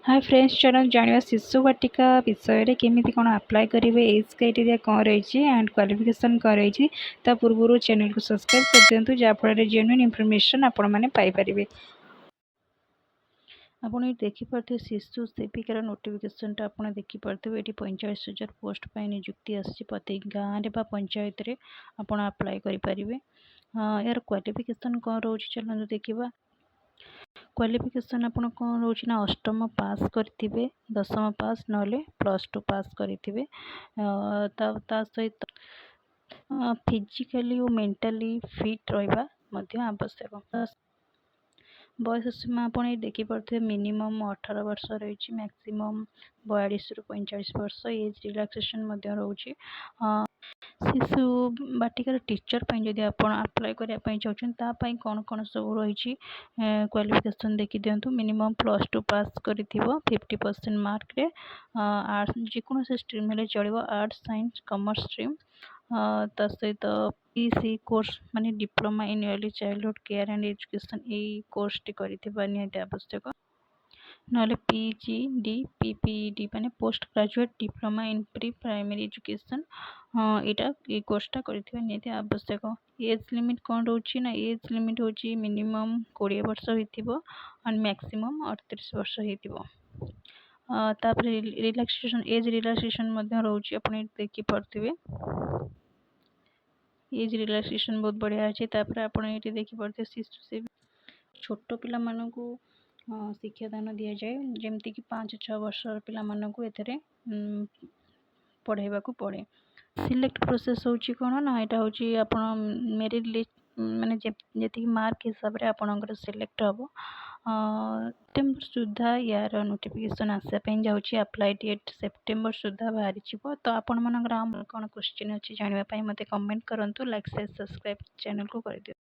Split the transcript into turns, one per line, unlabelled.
ହାଏ friends, ଚାଲନ୍ତୁ ଜାଣିବା ଶିଶୁ ବାଟିକା ବିଷୟରେ। କେମିତି କ'ଣ ଆପ୍ଲାଏ କରିବେ, ଏଜ୍ କ୍ରାଇଟେରିଆ କ'ଣ ରହିଛି ଆଣ୍ଡ କ୍ୱାଲିଫିକେସନ୍ କ'ଣ ରହିଛି। ତା ପୂର୍ବରୁ ଚ୍ୟାନେଲକୁ ସବସ୍କ୍ରାଇବ୍ କରିଦିଅନ୍ତୁ, ଯାହାଫଳରେ ଜେନ୍ୟୁନ୍ ଇନଫର୍ମେସନ୍ ଆପଣମାନେ ପାଇପାରିବେ। ଆପଣ ଏଠି ଦେଖିପାରୁଥିବେ, ଶିଶୁ ସେବିକାର ନୋଟିଫିକେସନ୍ଟା ଆପଣ ଦେଖିପାରୁଥିବେ। ଏଠି 45,000 ପୋଷ୍ଟ ପାଇଁ ନିଯୁକ୍ତି ଆସିଛି। ପ୍ରତି ଗାଁରେ ବା ପଞ୍ଚାୟତରେ ଆପଣ ଆପ୍ଲାଏ କରିପାରିବେ। ଏହାର କ୍ୱାଲିଫିକେସନ୍ କ'ଣ ରହୁଛି, ଚାଲନ୍ତୁ ଦେଖିବା। କ୍ୱାଲିଫିକେସନ୍ ଆପଣ କ'ଣ ରହୁଛି ନା, ଅଷ୍ଟମ ପାସ୍ କରିଥିବେ, 10ମ ପାସ୍, ନହେଲେ +2 ପାସ୍ କରିଥିବେ। ତା ସହିତ ଫିଜିକାଲି ଓ ମେଣ୍ଟାଲି ଫିଟ୍ ରହିବା ମଧ୍ୟ ଆବଶ୍ୟକ। ବୟସ ସୀମା ଆପଣ ଏଇ ଦେଖିପାରୁଥିବେ, ମିନିମମ୍ 18 ବର୍ଷ ରହିଛି, ମ୍ୟାକ୍ସିମମ୍ 42ରୁ 45 ବର୍ଷ। ଏଜ୍ ରିଲାକ୍ସେସନ୍ ମଧ୍ୟ ରହୁଛି। ଶିଶୁ ବାଟିକାର ଟିଚର୍ ପାଇଁ ଯଦି ଆପଣ ଆପ୍ଲାଏ କରିବା ପାଇଁ ଚାହୁଁଛନ୍ତି, ତା ପାଇଁ କ'ଣ କ'ଣ ସବୁ ରହିଛି କ୍ୱାଲିଫିକେସନ୍ ଦେଖିଦିଅନ୍ତୁ। ମିନିମମ୍ +2 ପାସ୍ କରିଥିବ 50% ମାର୍କରେ। ଆର୍ଟ୍ସ, ଯେକୌଣସି ଷ୍ଟ୍ରିମ୍ ହେଲେ ଚଳିବ, ଆର୍ଟ୍ସ, ସାଇନ୍ସ, କମର୍ସ ଷ୍ଟ୍ରିମ୍। ତା ସହିତ ସି କୋର୍ସ, ମାନେ Diploma in Early Childhood Care and Education, ଏଇ କୋର୍ସଟି କରିଥିବା ନିହାତି ଆବଶ୍ୟକ। ନହେଲେ PGDPPED, ମାନେ Post Graduate Diploma in Pre Primary Education, ଏଇଟା, ଏଇ କୋର୍ସଟା କରିଥିବା ନିହାତି ଆବଶ୍ୟକ। ଏଜ୍ ଲିମିଟ୍ କ'ଣ ରହୁଛି ନା, ଏଜ୍ ଲିମିଟ୍ ହେଉଛି ମିନିମମ୍ 20 ବର୍ଷ ହେଇଥିବ ଆଣ୍ଡ ମ୍ୟାକ୍ସିମମ୍ 38 ବର୍ଷ ହେଇଥିବ। ତାପରେ ରିଲାକ୍ସେସନ୍, ଏଜ୍ ରିଲାକ୍ସେସନ୍ ମଧ୍ୟ ରହୁଛି। ଆପଣ ଏଠି ଦେଖିପାରୁଥିବେ, ଏଜ୍ ରିଲାକ୍ସେସନ୍ ବହୁତ ବଢ଼ିଆ ଅଛି। ତାପରେ ଆପଣ ଏଇଠି ଦେଖିପାରୁଥିବେ, ଶିଶୁ ସେ ଛୋଟ ପିଲାମାନଙ୍କୁ ଶିକ୍ଷାଦାନ ଦିଆଯାଏ, ଯେମିତିକି 5-6 ବର୍ଷର ପିଲାମାନଙ୍କୁ ଏଥିରେ ପଢ଼ାଇବାକୁ ପଡ଼େ। ସିଲେକ୍ଟ ପ୍ରୋସେସ୍ ହେଉଛି କ'ଣ ନା, ଏଇଟା ହେଉଛି ଆପଣ ମେରିଟ୍ ଲିଷ୍ଟ, ମାନେ ଯେତିକି ମାର୍କ ହିସାବରେ ଆପଣଙ୍କର ସିଲେକ୍ଟ ହେବ। ସେପ୍ଟେମ୍ବର ସୁଦ୍ଧା ୟାର ନୋଟିଫିକେସନ୍ ଆସିବା ପାଇଁ ଯାଉଛି। ଆପ୍ଲାଏ ଡେଟ୍ ସେପ୍ଟେମ୍ବର ସୁଦ୍ଧା ବାହାରିଯିବ। ତ ଆପଣମାନଙ୍କର ଆଉ କ'ଣ କୋଶ୍ଚିନ୍ ଅଛି ଜାଣିବା ପାଇଁ, ମୋତେ କମେଣ୍ଟ କରନ୍ତୁ। ଲାଇକ୍, ସେୟାର, ସବସ୍କ୍ରାଇବ୍ ଚ୍ୟାନେଲକୁ କରିଦିଅନ୍ତୁ।